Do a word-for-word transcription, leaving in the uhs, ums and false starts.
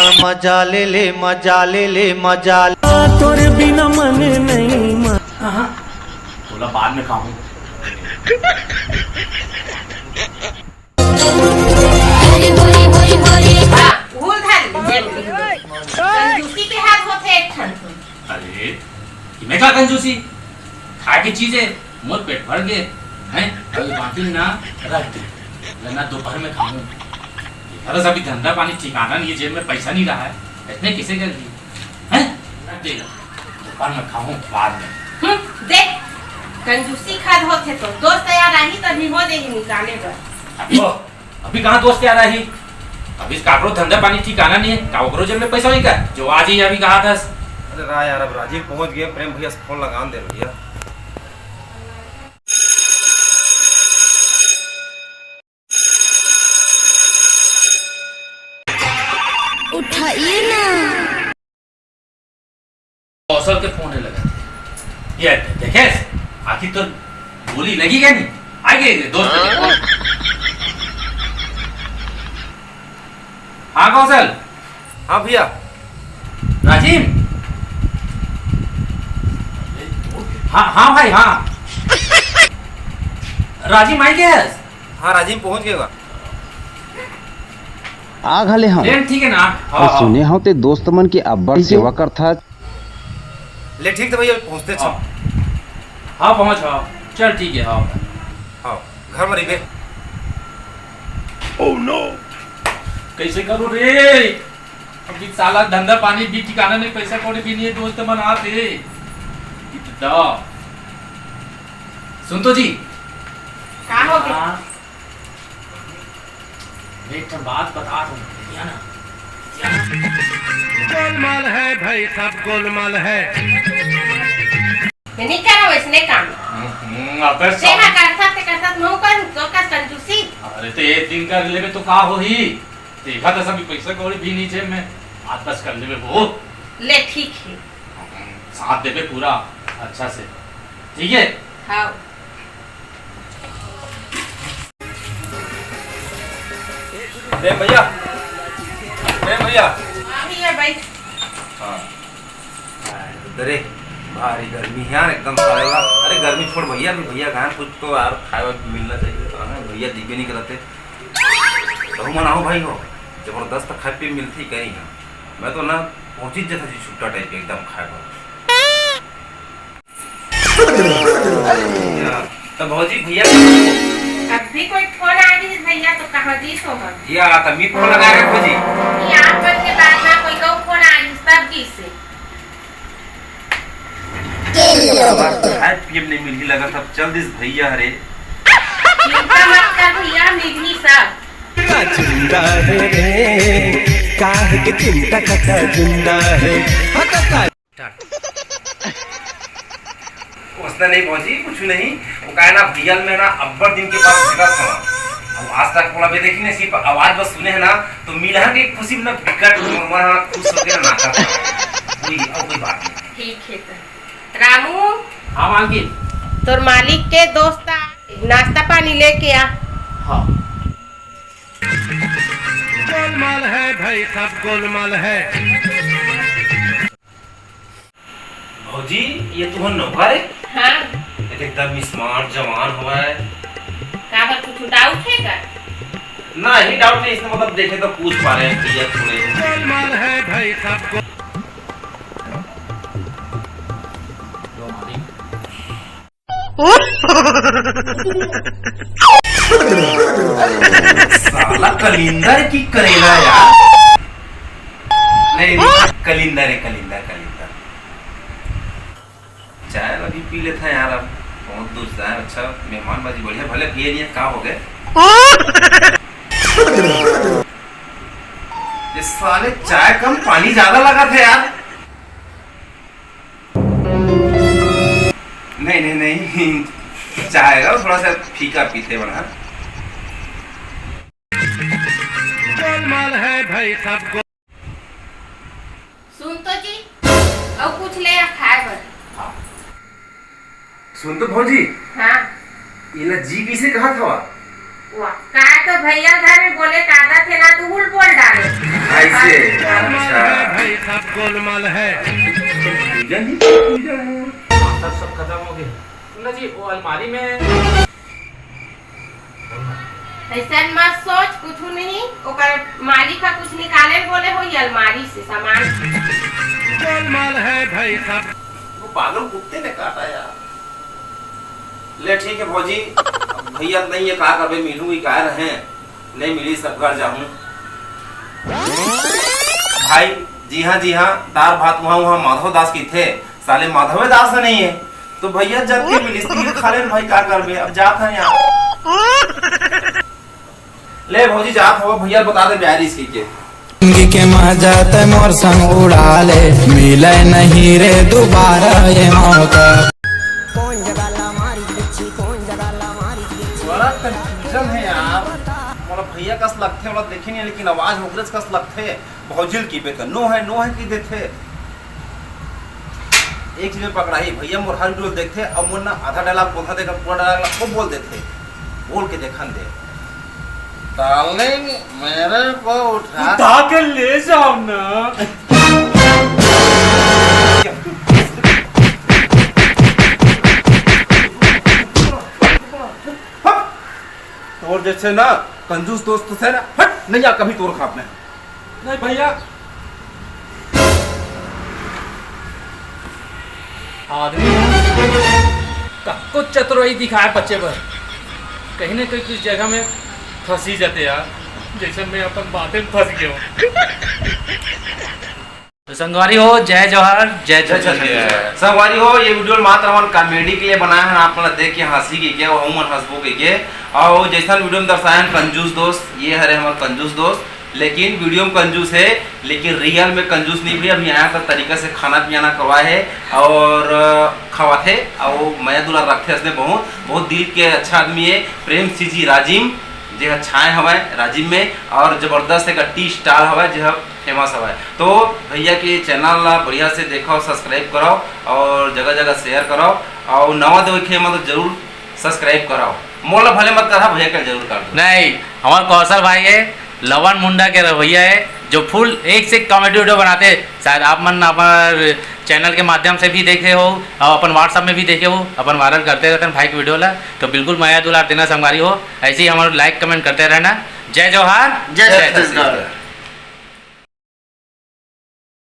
मजा ले ले, मजा ले ले, मजा ले। तोरे बिना मन नहीं मा। हाँ, हाँ, तोला बाद में खाहूँ। भूल धर, कंजूसी के हाथ होथे एक ठन। अरे, कि मैं का कंजूसी? खाए के चीज है, मोर पेट भर गे, हैं? अभी बाकी ना रख दे, वरना दोपहर में खाऊं। अरे, अभी धंधा पानी ठिकाना नहीं है, जेब में पैसा नहीं रहा है, इतने कैसे कर दिए, हैं? रख देगा, दोपहर में खाऊं बाद में। हम्म, देख, कंजूसी खाद होथे तो दोस्त यार आही तभी हो देही निकाले बर। अभी अभी कहाँ दोस्त यार आही? अभी काकरो धंधा पानी ठिकाना नहीं है, का ओकरो जेब में पैसा होही का? जो आ जाही अभी कहा थस। अरे रा यार, अब राजीव पहुंच गए, प्रेम भैया से फोन लगा दे भैया। उठाइए ना। कौशल के फोन हे लगा थे। ये देखे, आखिर तो बोली लगी क्या नहीं? आ गए दोस्त के फोन। हाँ कौशल। हाँ भैया। राजीव। हाँ, हाँ भाई, हाँ। राजीव आई गए? हाँ, राजीव पहुंच गएगा। आ घले हंव। ले, ठीक है ना? हाँ, अउ हाँ। सुने हंव ते दोस्त मन के अब्बड़ सेवा करथस। ले, ठीक त भैया, पहुंचते छन। हाँ। हाँ, पहुंच, हाँ। चल, ठीक है, हाँ। हाँ, घर में रहिबे। Oh no! कैसे करूँ रे? अभी साला धंधा पानी भी ठिकाना नहीं, पैसा कौड़ी भी नहीं है, दोस्त मन आथे। इतना। सुन तो जी। का हो गया? हाँ। मैं एक ठन बात बता दूं, भैया ना। गोलमाल है भाई, सब गोलमाल है। मैं नहीं करा वैसने काम। हम्म, अबे तेहा सब करथस, ते करथस, महूं कर, तो कर कंजूसी। अरे, तो एक दिन कर लेबे तो का होही? देखा तो सभी पैसा कौड़ी भी नहीं जेब में, आज बस कर लेबे वो। ले, ठीक है। हम्म, साथ देबे पूरा अच्छा से, ठीक है? हाँ। प्रेम भैया, प्रेम भैया। हाँ भैया, बैठ। हाँ। अरे, भारी गर्मी है यार, एकदम साले ला। अरे, गर्मी छोड़ भैया, अभी भैया कहाँ, कुछ तो यार खाए वाए मिलना चाहिए। हाँ, भैया दिखबे नहीं करते। कहूँ मना हो भाई हो, जबरदस्त खाए पिए मिलती कहीं यहाँ। मैं तो ना पहुँची जैसा जी छुट्टा टाइप के एकदम खाए पर। तो भौजी, भैया कहाँ हो? अब भी कोई फोन आ रही है भैया, तो कहाँ जी तो हम? या, तब भी फोन लगा रहे भौजी। ये आप बन के बाद ना कोई को फोन आ रही, तब जी से। खाए पिए में नहीं मिलही लगा, तब चल दिस भैया हरे। चिंता मत कर भैया, मिलही सब। जिंदा है रे, काहे के चिंता करता जिंदा है। उसने नहीं भौजी, कुछ नहीं। वो का हे ना, भैया ल मैं ना अब्बड़ दिन के बाद भेटत हंव। अब आज तक ओला बे देखी नहीं, सिर्फ आवाज बस सुने हे ना, तो मिलहा के खुशी में ना बिकट मन ना खुश होके ना नाचत हंव। कोई, और कोई बात नहीं। ठीक है तो। रामू। हाँ मालकिन। तोर मालिक के दोस्त आ, नाश्ता पानी लेके आ। हाँ। गोलमाल है भाई, सब गोलमाल है। भौजी, ये तुहर नौकर है? हाँ। ये तो एकदम smart जवान हवय। काबर कुछ doubt है का? नहीं, doubt नहीं, इसने मतलब देखे तो पूछ पा रहे हैं कि ये थोड़े गोलमाल है भाई, सबको। साला कलिंदर की करेला यार। नहीं, नहीं, कलिंदर है, कलिंदर, कलिंदर। चाय अभी पी लेता है यार, अब बहुत दूर से आए। अच्छा, मेहमान बाजी बढ़िया, भले पिए नहीं है, का हो गए? ये साले चाय कम, पानी ज्यादा लगा था यार। नहीं, नहीं, नहीं, चाय है, थोड़ा सा फीका पीते बना। गोलमाल है भाई, सब गो- सुन तो जी, अउ कुछ ले आ खाए बर। हाँ। सुन तो भौजी। हाँ। एला जी किसे कहा था? वाह, का तो भैया घर में बोले का आदत हे ना, तू हुल बोल डाले। ऐसे, अच्छा। भाई सब गोलमाल है। पूजा जी, पूजा है। सब, सब खत्म हो गए। सुन ना जी, वो अलमारी में ऐसन मत सोच, कुछ नहीं। ओकर मालिक का कुछ निकाले बोले हो ये अलमारी से सामान। गोलमाल है भाई सब। वो पागल कुत्ते ने काटा यार। ले ठीक है भौजी, अब भैया तो नहीं है, का करबे, मिलूंगी का रहे, नहीं मिली सब घर जाऊं। भाई, जी हाँ जी हाँ, दार भात वहाँ वहाँ माधव दास की थे, साले माधवे दास नहीं है, तो भैया जब के मिली खा ले भाई, का करबे, अब जात है यहाँ। ले भौजी जात हो, भैया बता दे ब्याह इसकी के। जिंदगी के मजा ते मोर संग उड़ा ले, मिले नहीं रे दोबारा ये मौका। कौन जगह ला मारी बिच्छी, कौन जगह ला मारी बिच्छी। बड़ा कंफ्यूजन है यार। मोला भैया कस लगथे, मोला देखे नहीं, लेकिन आवाज ओकरेच कस लगथे। भौजी ल की बेटा नो है, नो है की देथे। एक चीज में पकड़ाही, भैया मोर हर वीडियो देखथे, अब मोर ना आधा डायलॉग बोलथे, देखा पूरा डायलॉग खूब बोल देथे। बोल के देखन दे। डार्लिंग, मेरे को उठा उठा के ले जाओ ना। तोर जैसे ना कंजूस दोस्त से ना, हट, नहीं आ कभी तोर खाब में। नहीं भैया, आदमी ह कतको चतुराई दिखाए बचे बर, कहीं ना कहीं कुछ जगह में फंसी जाते यार, जैसे मैं अपन बातें में फंस गया हूँ। तो संगवारी हो, जय जोहार, जय जय छत्तीसगढ़। छत्तीसगढ़। संगवारी हो, ये वीडियो मात्र हमन कॉमेडी के लिए बनाए हैं, आप मन देख के हंसी के क्या, वहू मन हंसबो के के। और जैसा वीडियो में दर्शाए हैं कंजूस दोस्त, ये हरे हमारे कंजूस दोस्त, लेकिन वीडियो में कंजूस है, लेकिन रियल में कंजूस नहीं भैया। अभी आया था तरीका से खाना पियाना करवाए है और अ, खवाथे और मया दुलार रखथे असने बहुत, बहुत दिल के अच्छा आदमी है। प्रेम सी जी राजिम जे ह छाए हवय राजिम में और जबरदस्त एक टी स्टाल हवय जे ह फेमस हवय। तो भैया के चैनल ला बढ़िया से देखो, सब्सक्राइब करो और जगह जगह शेयर करो और नवा देखे मतलब जरूर सब्सक्राइब कराओ। मोला भले मत करा, भैया के जरूर कर दो। नहीं, हमार कौशल भाई है, लवन मुंडा के रवैया है, जो फुल एक से एक कॉमेडी वीडियो बनाते हैं। शायद आप मन हमार चैनल के माध्यम से भी देखे हो और अपन WhatsApp में भी देखे हो, अपन वायरल करते रहते हैं भाई के वीडियो ला। तो बिल्कुल मया दुलार देना संगवारी हो, ऐसे ही हमारे लाइक कमेंट करते रहना। जय जोहार, जय जय छत्तीसगढ़। छत्तीसगढ़।